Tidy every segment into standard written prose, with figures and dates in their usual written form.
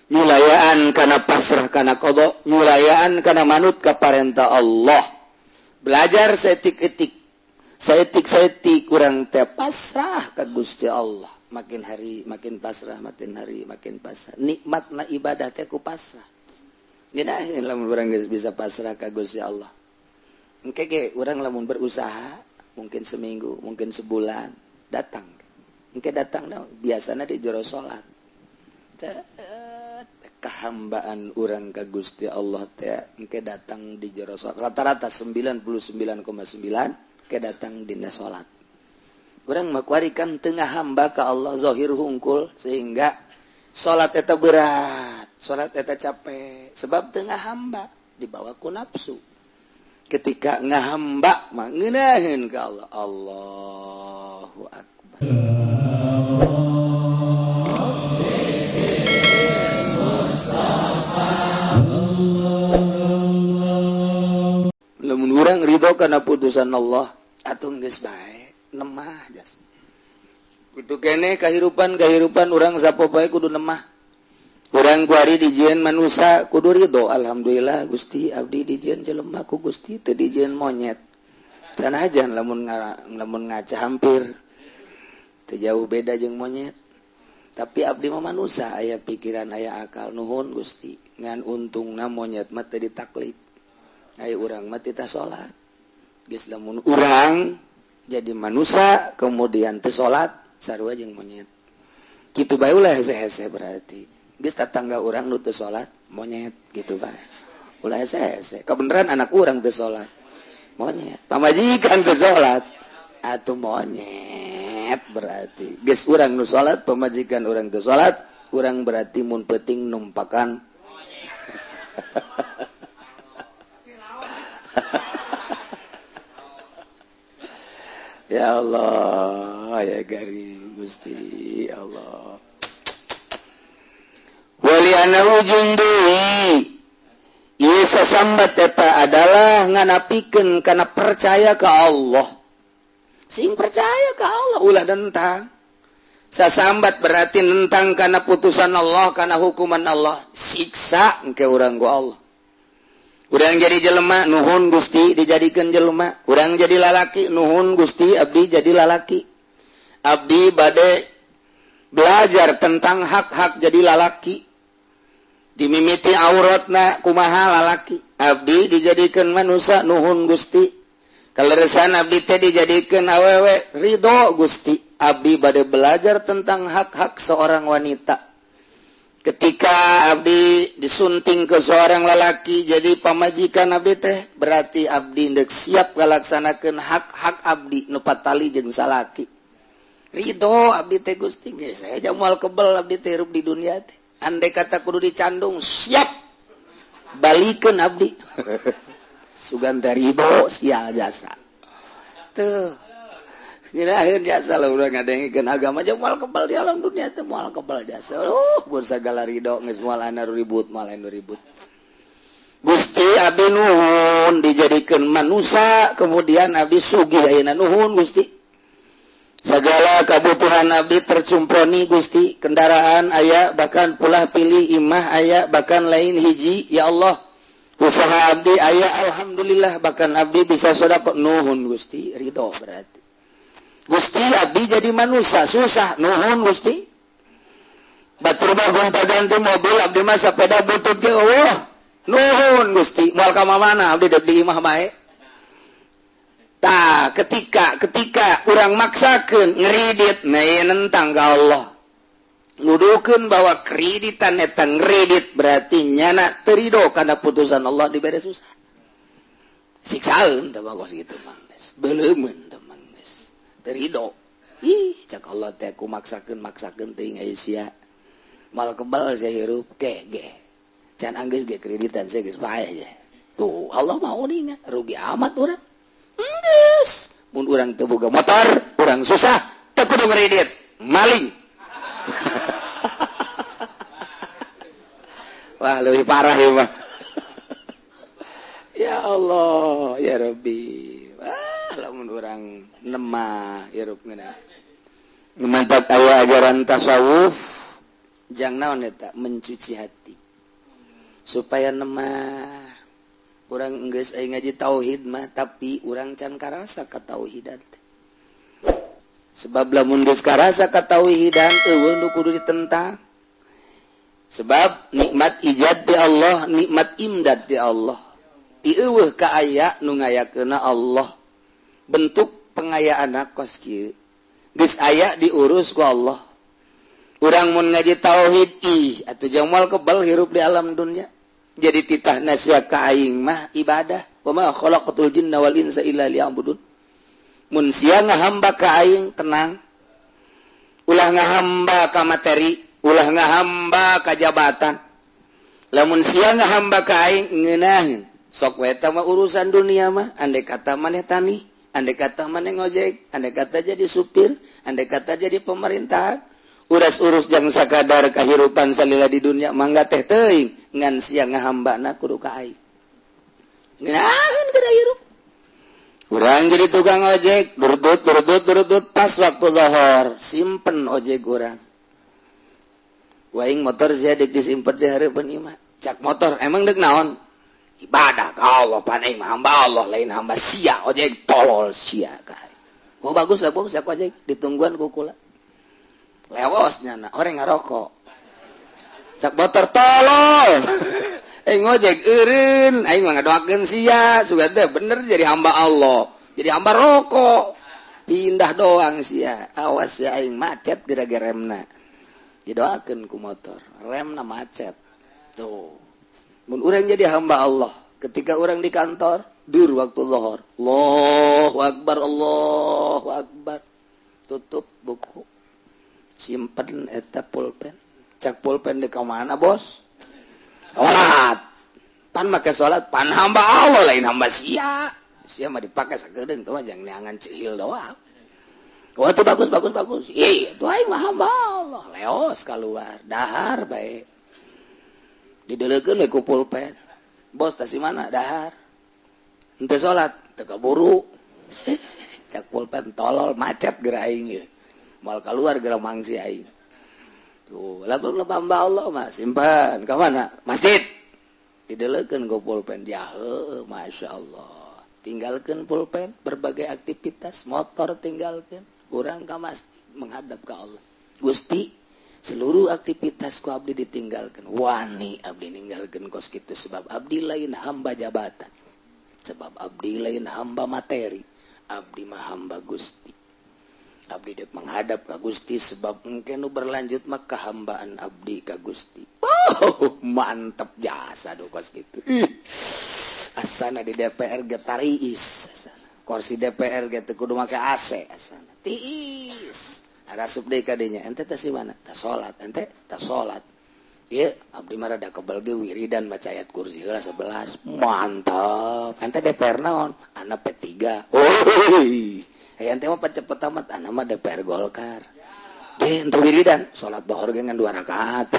Nyulayaan kana pasrah kana qada, nyulayaan kana manut ka parentah Allah. Belajar saeutik-eutik, saeutik-saeutik urang teh pasrah ka Gusti Allah. Makin hari makin pasrah, makin hari makin pasrah. Nikmatna ibadah teh ku pasrah. Ngeunaheun lamun urang geus bisa pasrah ka Gusti Allah. Engke ge urang lamun berusaha mungkin seminggu, mungkin sebulan datang. Engke datang biasana di jero salat. Kehambaan urang ka Gusti Allah teh engke datang di jero salat. Rata-rata 99,9 ke datang dina salat. Urang mah kuari kan teu ngahamba ka Allah zahir hungkul sehingga salat eta berat, salat eta capek sebab teu ngahamba dibawa ku nafsu. Ketika ngahamba mah ngeunaheun ka Allah. Allahu akbar. Lamun urang ridho kana putusan Allah atuh geus bae nemah jas. Kitu keneh kahirupan-kahirupan urang sapopoe kudu nemah. Urang kuari dijieun manusa kudu ridho. Alhamdulillah Gusti abdi dijieun jelema ku Gusti teu dijieun monyet. Sanajan lamun lamun ngaca hampir teu jauh beda jeung monyet. Tapi abdi mah manusa aya pikiran aya akal nuhun Gusti. Ngan untungna monyet mah teu ditaklif. Aya urang mah teu salat. Geus lamun urang jadi manusia kemudian teu salat sarua jeung monyet. Kitu bae ulah hese-hese berarti. Geus tatangga urang nu teu salat monyet gitu bae. Ulah hese-hese. Kabeneran anak urang teu salat monyet. Pamajikan teu salat atuh monyet berarti. Geus urang nu salat pamajikan urang teu salat, urang berarti mun peuting numpakan monyet. Ya Allah, ya garing Gusti Allah. Wali anahu jundui. Ieu sasambat eta adalah nganapikeun kana percaya ka Allah. Sing percaya ka Allah ulah nentang. Sasambat berarti nentang kana putusan Allah, kana hukuman Allah. Siksa engke urang ku Allah. Urang jadi jelema nuhun Gusti dijadikeun jelema, urang jadi lalaki nuhun Gusti abdi jadi lalaki. Abdi bade belajar tentang hak-hak jadi lalaki. Dimimiti auratna kumaha lalaki. Abdi dijadikeun manusia nuhun Gusti. Kaleresan abdi teh dijadikeun awewe ridho Gusti. Abdi bade belajar tentang hak-hak seorang wanita. Ketika abdi disunting ke seorang lalaki jadi pamajikan abdi teh berarti abdi ndek siap ngalaksanakeun hak-hak abdi nu patali jeung salaki. Ridho abdi teh Gusti geus saya moal kebel abdi teh hirup di dunia teh. Andai kata kudu dicandung siap balikeun abdi. Sugan teh ridho sial jasa. Tuh. Nyerahin jasa lah urang ngadengikeun agama jeung moal kebal di alam dunia teh moal kebal jasa. Mun sagala ridho geus moal anu ribut moal anu ribut. Gusti abdi nuhun dijadikeun manusa kemudian abdi sugih ayeuna nuhun Gusti. Sagala kabutuhan abdi tercumponi Gusti, kendaraan aya bahkan pulah pilih imah aya bahkan lain hiji ya Allah. Usaha abdi aya alhamdulillah bahkan abdi bisa sedekah nuhun Gusti ridho berarti. Gusti abdi jadi manusia susah nuhun Gusti. Batur mah gonta-ganti mobil abdi mah sepeda butut ge eueuh nuhun Gusti moal ka mana abdi deuk di imah bae. Tah ketika urang maksakeun ngredit nah ieu nentang ka Allah. Nuduhkeun bahwa kreditan eta ngredit berarti nyana teu ridho kana putusan Allah dibere susah. Siksaeun teh bagus kitu mah geus beuleumeun teh mah geus teu ridho. Ih cak Allah teh ku maksakeun teuing aya sia. Moal kebal sia hirup ge ge. Can anggeus ge kreditan sia geus paeh ge. Tuh Allah mau ninga rugi amat urang. Geus mun urang teu boga motor, urang susah, teu kudu ngredit, maling. Wah leuwih parah ieu mah. Ya Allah, ya Rabbi. Wah lamun urang nemah hirup ngeunah. Mantap aya ajaran tasawuf Jang naon eta mencuci hati supaya nemah. Urang geus aya ngaji tauhid mah tapi urang can karasa katauhidan teh. Sebab lamun geus karasa katauhidan eueuh nu kudu ditentang. Sebab nikmat ijad ti Allah, nikmat imdad ti Allah. Ti eueuh ka aya nu ngayakeunna Allah. Bentuk pengayaanna kos kieu. Geus aya diurus ku Allah. Urang mun ngaji tauhid ih atuh jang moal kebal hirup di alam dunya. Jadi titah nasihat ka aing mah ibadah. Wa ma khalaqatul jinna wal insa illa liya'budun. Mun sia ngahamba ka aing tenang. Ulah ngahamba ka materi, ulah ngahamba ka jabatan. Lamun sia ngahamba ka aing ngeunaheun. Sok we eta mah urusan dunia mah, andai kata maneh tani, andai kata maneh ngojek, andai kata jadi supir, andai kata jadi pemerintahan. Uras-urus jang sakadar kahirupan salila di dunia mangga teh teuing ngan sia ngahambana kudu ka aing. Ngeunaheun geura hirup. Urang jadi tukang ojek, durudut durudut durudut pas waktu lohor, simpen ojek urang. Waing motor sia deuk disimpen di hareupeun imah. Cak motor emang deuk naon? Ibadah ka Allah pan aing mah hamba Allah lain hamba sia ojek tolol sia ka. Oh bagus lah bos, sia ojek ditungguan ku kula. Lewos nyana orang ngarokok. Cak motor tolol. Ngojek eureun aing mah ngadoakeun sia sugan teh bener jadi hamba Allah, jadi hamba rokok. Pindah doang sia, awas ya aing macet gara-gara remna. Didoakeun ku motor, remna macet. Tuh. Mun urang jadi hamba Allah, ketika urang di kantor, dur waktu lohor. Allahu akbar, Allahu akbar. Tutup buku. Simpen eta pulpen. Cak pulpen di mana bos? Salat. Pan make salat, pan hamba Allah lain hamba sia. Sia mah dipake sakedeung teh mah jang neangan ceil doang. Wah tuh bagus bagus bagus. Ih, tuh aing mah hamba Allah. Leos keluar, dahar bae. Dideleukeun we ku pulpen. Bos tas di mana? Dahar. Henteu salat, teu kaburu. Cak pulpen tolol macet geura aing ieu. Moal keluar geura mangsi aing. Tuh, lamun hamba Allah mah simpan ka mana? Masjid. Dideleukeun ku pulpen dia, heuh, Masya Allah. Tinggalkeun pulpen, berbagai aktivitas, motor tinggalkeun, urang ka masjid menghadap ka Allah. Gusti, seluruh aktivitas ku abdi ditinggalkan. Wani abdi ninggalkeun kos kitu sebab abdi lain hamba jabatan. Sebab abdi lain hamba materi, abdi mah hamba Gusti. Abdi dek menghadap ka Gusti sebab mungkin nu berlanjut mah kehambaan abdi ka Gusti. Oh, mantep jasa do kos kitu. Ih, asana di DPR ge tariis asana. Kursi DPR ge teu kudu make AC asana. Tiis. Arasup deui ka dinya, ente teh si mana? Tah salat, ente tah salat. Ieu abdi mah rada kebel ge wiridan maca ayat kursi heula 11. Mantap. Ente DPR naon? Ana P3. Oi. Ente mah cepet amat, ana mah DPR Golkar. Ge ente wiridan, salat dohor ge ngan 2 rakaat.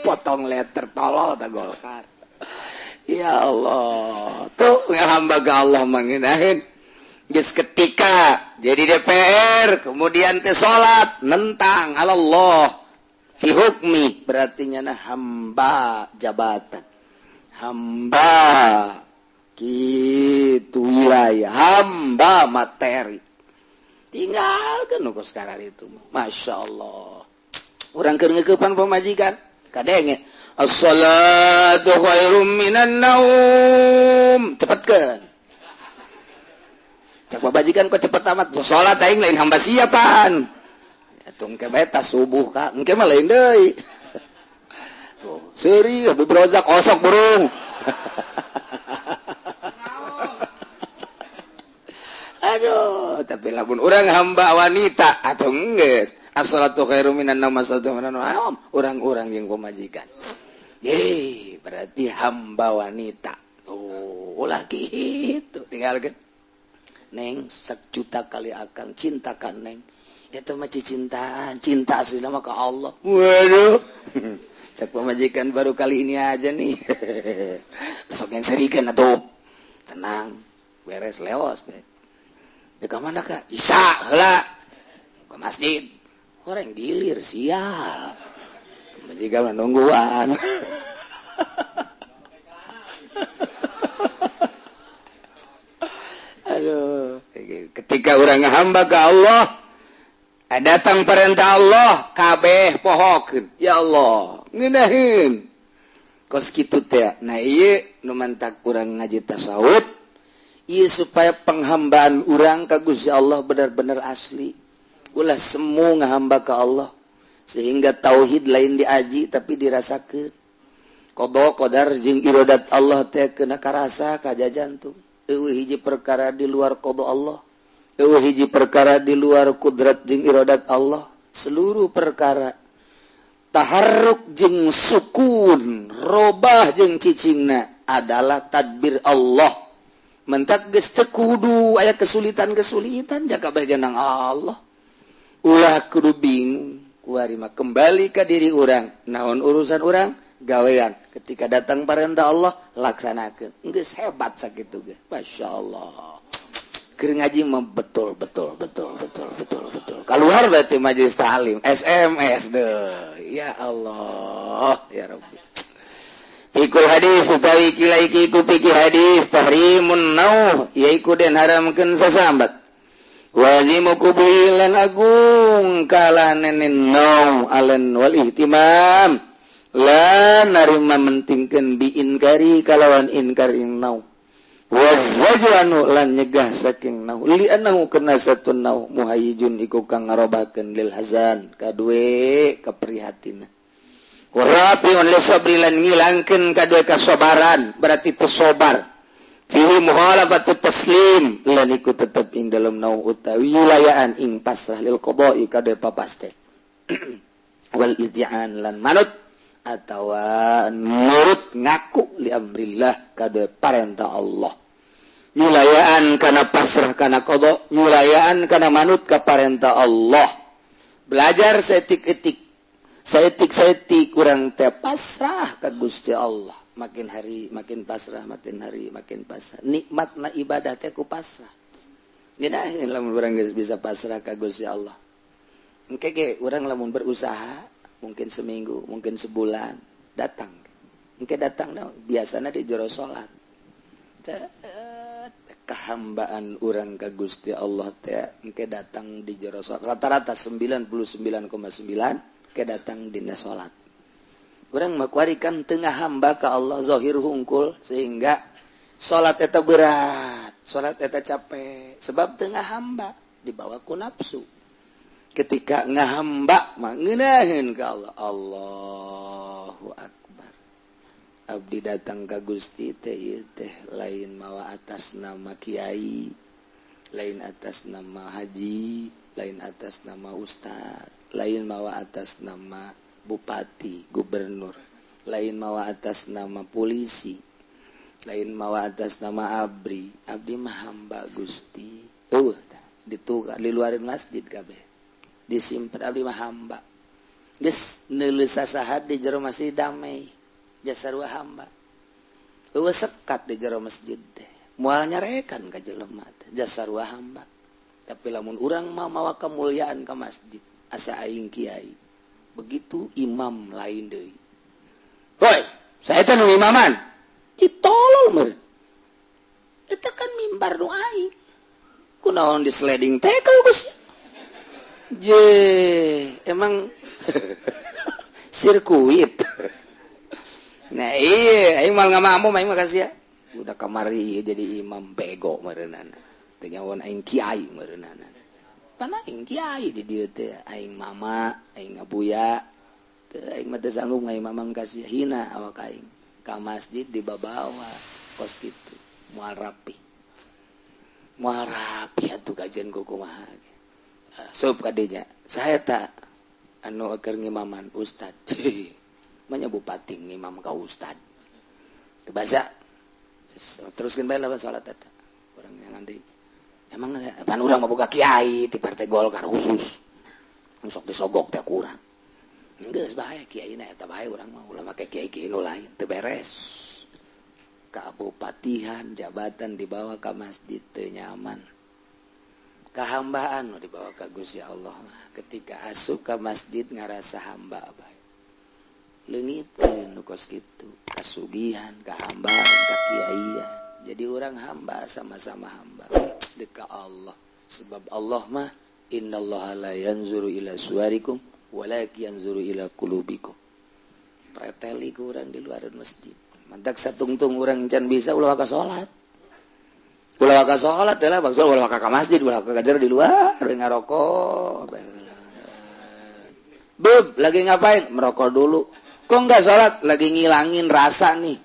Potong letter tolol ta Golkar. Ya Allah, tuh hamba ka Allah mangeunaheun. Geus ketika jadi DPR kemudian teh salat nentang Allah fi hukmi berarti nyana hamba jabatan, hamba kitu wilayah, hamba materi. Tinggalkeun nu sekarang itu. Masya Allah. Urang keur ngeukepan pamajikan kadenge as-salatu khairum minan naum. Cepetkeun. Cak pamajikan kok cepet amat. Salat aing lain hamba siapan. Atuh engke bae tas subuh ka, engke mah lain deui. Tuh, seuri Habib Rozak osok burung. Aduh, tapi lamun urang hamba wanita atuh geus. As-salatu khairum minan naum, as-salatu minan naum. Urang-urang jeung pamajikan. Ye, berarti hamba wanita. Oh, ulah kitu tinggalkeun. Neng, sejuta kali akan cintakan neng. Itu mah cintaan, cinta asli nama ke Allah. Waduh. Cak pamajikan baru kali ini aja nih. Besok yang serikan atuh. Tenang, beres leos be. Di mana kak? Isya heula. Ke masjid. Orang gilir sial. Jika nungguan. Aduh, ketika orang hamba ke Allah, datang perintah Allah, kabeh pohokeun. Ya Allah, ngeunaheun. Kos kitu teh. Nah ieu nu mantak urang ngaji tasawuf, ieu supaya penghambaan urang ka Gusti Allah benar-benar asli. Ulah semu ngahamba ka Allah sehingga tauhid lain diaji tapi dirasakeun. Qada qadar jeung iradat Allah teh kena karasa ka jantung. Eueuh hiji perkara di luar qada Allah, eueuh hiji perkara di luar kudrat jeung iradat Allah. Seluruh perkara taharruk jeung sukun, robah jeung cicingna adalah tadbir Allah. Mentak geus teu kudu aya kesulitan-kesulitan jaga bae nang Allah. Ulah kudu bingung, kuari mah kembali ka diri urang. Naon urusan urang? Gawean. Ketika datang perintah Allah, laksanakeun. Geus hebat sakitu ge. Masyaallah. Keur ngaji mah betul betul betul betul betul betul. Keluar berarti majelis taklim, SMS deh. Ya Allah, ya Rabbi. Ikul hadis utawi kila iki iku piki hadis tahrimun nauh yaiku den haramkeun sasambat. Wazimu kubilan agung kalanenin nau alen wal ihtimam la narima mentingkeun bi inkari kalawan inkar ing nau wazajanu lan nyegah saking nau li annahu kana satun nau muhayyijun iku kang ngarobakeun lil hazan kadue keprihatinan warafiun li sabri lan ngilangkeun kadue kasabaran berarti teu sabar fihi muhalafatu taslim lan iku tetep ing dalem nau utawi wilayaan ing pasrah lil qada'i kadue papaste wal iz'an lan manut atawa nurut ngaku li amrillah kadue parentah Allah. Nyulayaan kana pasrah kana qada, nyulayaan kana manut ka parentah Allah. Belajar saetik-etik, saetik-saetik urang teh pasrah ka Gusti Allah. Makin hari makin pasrah, makin hari makin pasrah. Nikmatna ibadah teh ku pasrah. Ngeunaheun lamun urang geus bisa pasrah ka Gusti Allah. Engke ge urang lamun berusaha mungkin seminggu, mungkin sebulan datang. Engke datang biasana di jero salat. Kehambaan urang ka Gusti Allah teh engke datang di jero salat. Rata-rata 99,9 engke datang dina salat. Urang mah kuari kan teu ngahamba ka Allah zahir hungkul sehingga salat eta berat, salat eta capek sebab teu ngahamba dibawa ku nafsu. Ketika ngahamba mah ngeunaheun ka Allah, Allahu akbar. Abdi datang ka Gusti teh ieu teh lain mawa atas nama kiai, lain atas nama haji, lain atas nama ustad, lain mawa atas nama bupati, gubernur, lain mawa atas nama polisi, lain mawa atas nama abri. Abdi mah hamba Gusti. Eueuh tah ditukar diluarin masjid kabeh. Disimpan abdi mah hamba. Geus neuleuh sasaha di jero masjid damai. Jasa sarua hamba. Eueuh sekat di jero masjid teh. Moal nyarekan ka jelema teh jasa sarua hamba. Tapi lamun urang mah mawa kemuliaan ka masjid, asa aing kiai. Begitu imam lain deui. Hoi, saya teh nu imaman. Ditolol meureun. Eta kan mimbar nu aing. Kunaon di sliding teh ka Gusti? Je, emang sirkuit. Nah iya, aing mal ngamamu aing mah kasih ya. Udah kamari jadi imam bego meureunana. Teu nyawan aing kiai meureunana. Pan aing kiai di dieu teh, aing mama, aing ngabuya. Teu aing mah teu sanggup ngaimamang kasih hina awak aing. Ka masjid dibabawa kos kitu, moal rapi. Moal rapi atuh kajian ku kumaha. Sup kadenya, saya tak anu keur ngimaman ustad. Manya bupati ngimam ka ustad. Bahasa teruskeun bae lawan salat eta. Urang yang deui. Emang pan urang mah boga kiai ti Partai Golkar khusus. Sok disogok teh kurang. Geus bae kiai na eta bae urang mah ulah make kiai-kiai nu lain teu beres. Kabupatihan jabatan dibawa ka masjid teu nyaman. Kahambaan nu dibawa ka Gusti Allah mah ketika asup ka masjid ngarasa hamba bae. Leungitkeun nu kos kitu, kasugihan, kahambaan, kakiaian. Jadi orang hamba sama-sama hamba deka Allah. Sebab Allah mah innallaha la yanzuru ila suwarikum walakin yanzuru ila qulubikum. Preteli ku urang di luar masjid. Mantak satungtung urang can bisa ulah ka salat. Ulah ka salat teh lah bangsa ulah ka masjid, ulah ka gajer di luar ngarokok. Beb, lagi ngapain? Merokok dulu. Kok enggak salat? Lagi ngilangin rasa nih.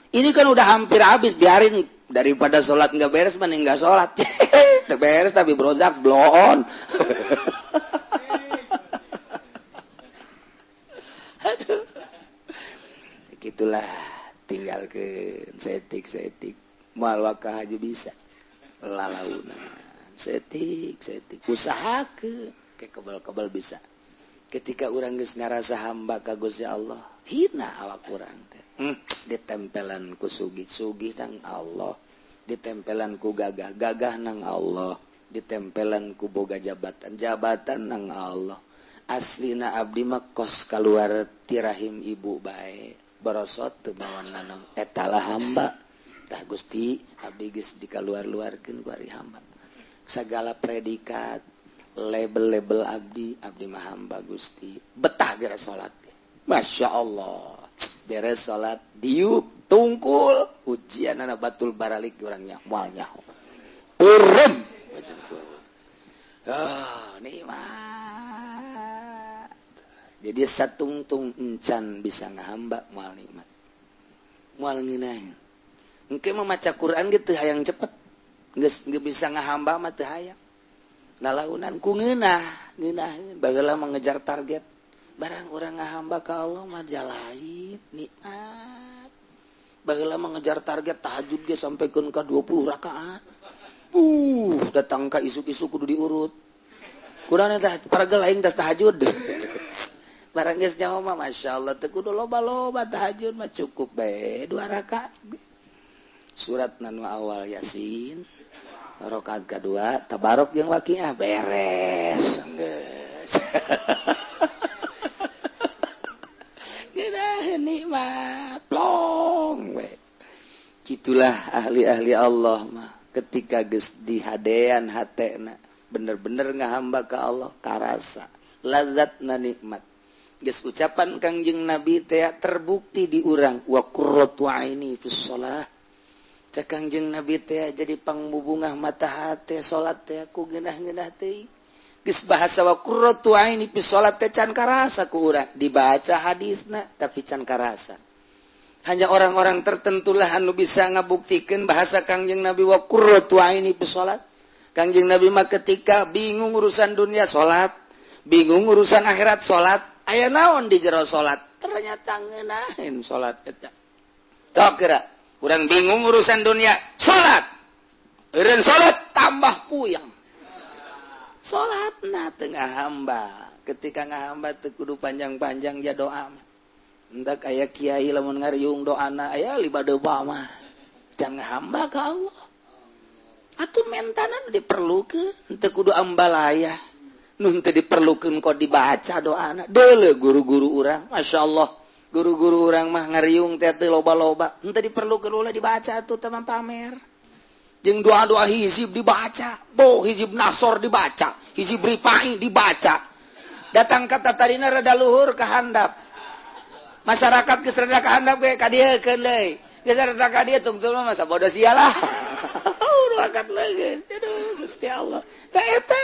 Ini kan udah hampir habis, biarin daripada salat enggak beres mending enggak salat. Teu beres tapi brozak bloon. Aduh. Gitulah tinggalkeun setik-setik. Moal wakah aja bisa lalaunan setik-setik usahakeun ke kebal-kebal bisa. Ketika urang geus ngarasa hamba ka Gusti Allah, hina awak urang teh. Ditempelan ku sugih-sugih nang Allah, ditempelan ku gagah-gagah nang Allah, ditempelan ku boga jabatan-jabatan nang Allah. Aslina abdi mah kos kaluar ti rahim ibu bae, borosot teu mawa nanang eta lah hamba. Tah Gusti abdi geus dikaluar-luarkeun ku ari hamba. Segala predikat, label-label abdi, abdi mah hamba Gusti. Betah geura salat. Masya Allah. Beres salat diuk tungkul ujianana batul baralik urangnya moal nyaho. Urem. Ah, nikmat. Jadi satungtung encan bisa ngahamba moal nikmat. Moal ngeunaheun. Engke mah maca Quran ge teu hayang cepet. Geus bisa ngahamba mah teu hayang. Lalaunan ku ngeunah, ngeunaheun bageula mengejar target. Barang urang ngahamba ka Allah mah jalait nikmat. Bageula mengejar target tahajud ge sampikeun ka 20 rakaat. Datang ka isuk-isuk kudu diurut. Kurang eta paragel aing tas tahajud. Barang geus nyaho mah masyaallah teu kudu loba-loba tahajud mah cukup bae 2 rakaat. Surat nanu awal Yasin, rakaat kedua tabarok jeung waqiah beres geus. Geunah nikmat plong we. Kitulah ahli-ahli Allah mah ketika geus dihadean hatena bener-bener ngahamba ka Allah karasa lazatna nikmat. Geus ucapan Kangjeng Nabi teh terbukti di urang wa qurratu aini fis shalah. Cek Kangjeng Nabi teh jadi pangbubungah mata hate salat teh ku geunah-geunah teh. Geus bahasa wa qurratu aini fis shalah teh can karasa ku urang, dibaca hadisna tapi can karasa. Hanya orang-orang tertentulah anu bisa ngabuktikeun bahasa Kangjeng Nabi wa qurratu aini fis shalah. Kangjeng Nabi mah ketika bingung urusan dunia salat, bingung urusan akhirat salat, aya naon di jero salat? Ternyata ngeunaheun salat eta. Tok geura. Urang bingung urusan dunia, salat. Eureun salat tambah puyeng. Salatna teu ngahamba. Ketika ngahamba teu kudu panjang-panjang ja doa mah. Entak aya kiai lamun ngariung doana aya liba dewa mah. Can ngahamba ka Allah. Atuh mentana diperlukeun, teu kudu ambalaya. Nu teu diperlukeun kok dibaca doana. Deuleu guru-guru urang, masyaallah. Guru-guru urang mah ngariung teh teu loba-loba, henteu diperlukeun ulah dibaca atuh teh pamer. Jeung doa-doa hizib dibaca, boh hizib nasor dibaca, hizib ripai dibaca. Datang ka tatarina rada luhur ka handap. Masyarakat geus rada ka handap ge ka dieu keun deui. Geus rada ka dieu tungtung mah masa bodoh sia lah. Uruakat leungeun. Aduh Gusti Allah. Tah eta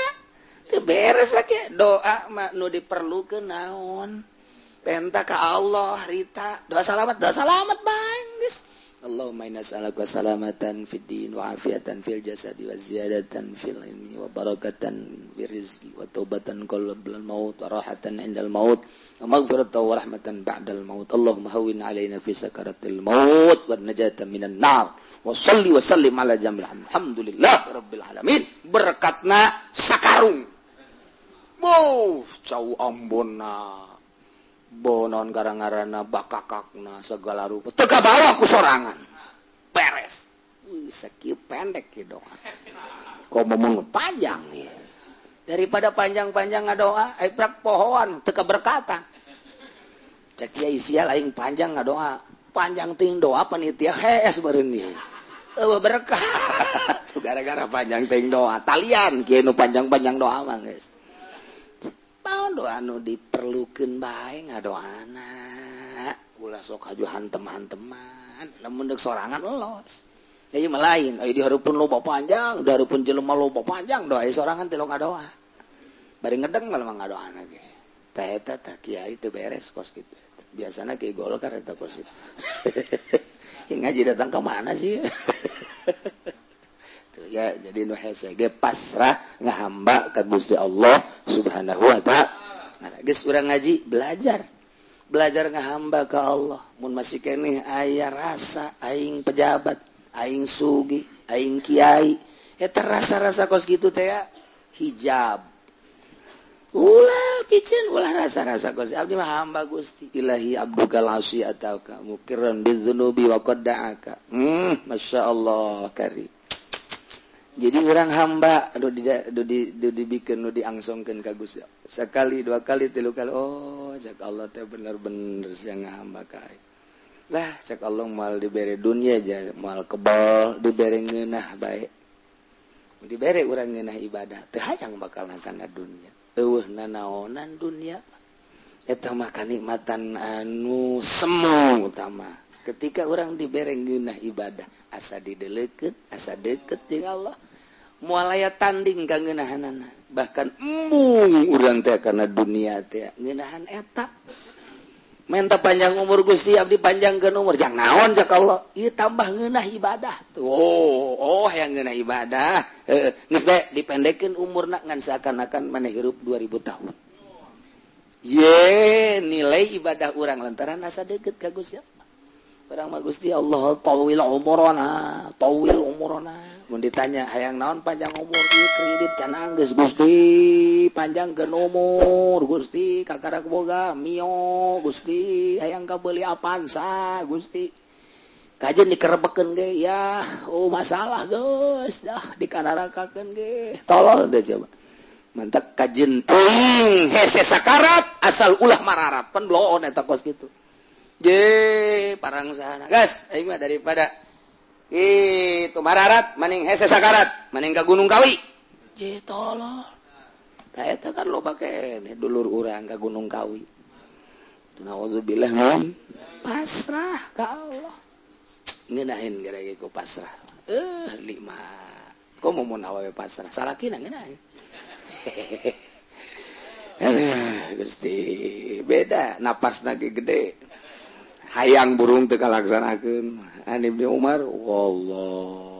teu beres ke doa mah nu diperlukeun naon? Penta ka Allah harita doa selamat bang geus. Allahumma inna nas'aluka salamatan fid din wa afiatan fil jasadi wa ziyadatan fil ilmi wa barakatan fir rizqi wa taubatan qabla al maut wa rahatan indal maut wa maghfiratan wa rahmatan ba'dal maut. Allahumma hawwin alaina fi sakaratil maut wa najatan minan nar wa salli wa sallim ala jamil alhamdulillah rabbil alamin. Berkatna sakarung. Wow, cau ambonna. Bonon gara-garana bakakakna segala rupa teu kabawa ku sorangan beres. Wih, sakieu pendek kieu doa. Kok ngomong panjang ya. Daripada panjang-panjang ngadoa, prak pohoan teu keberkatan. Cek kiai sial aing panjang ngadoa, panjang ting doa panitia hees beureun ieu. Eueuh berkah. Tuh gara-gara panjang ting doa, talian kieu nu panjang-panjang doa mah geus. Paon doa nu diperlukeun bae ngadoana. Ulah sok haju hantem-hanteman, lamun deuk sorangan los. Jadi mah lain, aya dihareupeun loba panjang, dihareupeun jelema loba panjang, doa sorangan teh ngadoa. Bari ngedeng malah ngadoana ge. Tah eta tah kiai teu beres kos kitu. Biasana kiai Golkar eta kos kitu. Ngaji datang ke mana sih? Tuh ya, jadi nu hese ge pasrah ngahamba ka Gusti Allah Subhanahu wa taala. Nah, geus urang ngaji belajar. Belajar ngahamba ka Allah. Mun masih keneh aya rasa aing pejabat, aing sugi, aing kiai, eta rasa-rasa kos kitu teh hijab. Ulah piceun, ulah rasa-rasa kos abdi mah hamba Gusti. Ilahi abduka lasi atauka mukirran bidzunubi wa qad da'aka. Masya Allah kari. Jadi orang hamba aduh di dibikeun nu diangsongkeun ka Gusti. Sekali, dua kali, tilu kali, oh cek Allah teh bener-bener sia ngahamba ka aing. Lah cek Allah moal dibere dunia aja moal kebal dibere ngeunah bae. Dibere urang ngeunah ibadah teu hayang bakal kana dunia. Eueuh nanaonan dunia eta mah kanikmatan anu semu utama. Ketika orang dibere ngeunah ibadah asa dideleukeun, asa deukeut jeung Allah, moal aya tanding ka ngeunahanana. Bahkan embung urang teh kana dunia teh ngeunahan eta. Minta panjang umur Gusti abdi panjangkeun umur jang naon cak Allah ieu tambah ngeunah ibadah tuh. Oh hayang ngeunah ibadah heeh geus bae dipendekkeun umurna ngan seakan-akan maneh hirup 2000 tahun. Ye nilai ibadah urang lantaran asa deukeut ka Gusti Allah. Urang mah Gusti Allah tawil umurana, tawil umurana. Mun ditanya hayang naon panjang umur ieu kredit can anggeus Gusti panjangkeun umur Gusti kakarak boga mio Gusti hayang kabeuli Avanza Gusti kajen dikerebekeun ge ya oh masalah geus dah dikanarakakeun ge tolol deh coba mantak kajen teuing hese sakarat asal ulah mararat pan bloon eta kos kitu je parang sana gas aing mah daripada itu mararat maning hese sakarat maning ka Gunung Kawi je tolol. Tah eta kan loba keneh dulur urang ka Gunung Kawi. Naudzubillah min pasrah ka Allah. Ngeunahin gara-gara ku pasrah. Nikmat. Komo mun awewe pasrah salakina ngeunahin. Gusti beda napasna ge gede. Hayang burung teu kalaksanakeun. An Ibnu Umar wallah